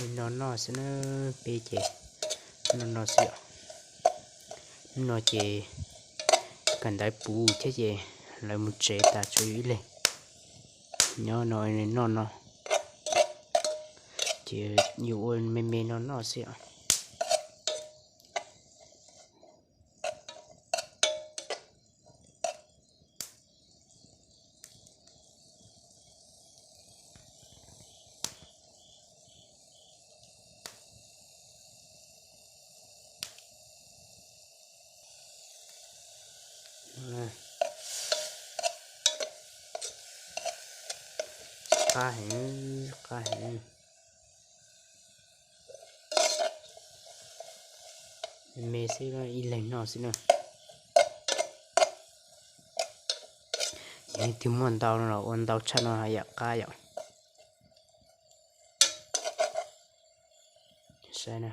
Li no noj xwb na, peb ces noj no xwb os. Hnub no ces kawm ntawv puv thiab ces lawv mus tsev tas tshuav yus ib leeg nyob no noj no, ces yus ua me me no noj xwb os. Qab heev, qab heev. Me xwb, ib leeg noj xwb na. Yog leej twg muaj ntau no los ua ntau tshaj no yam qab yom. Saib na.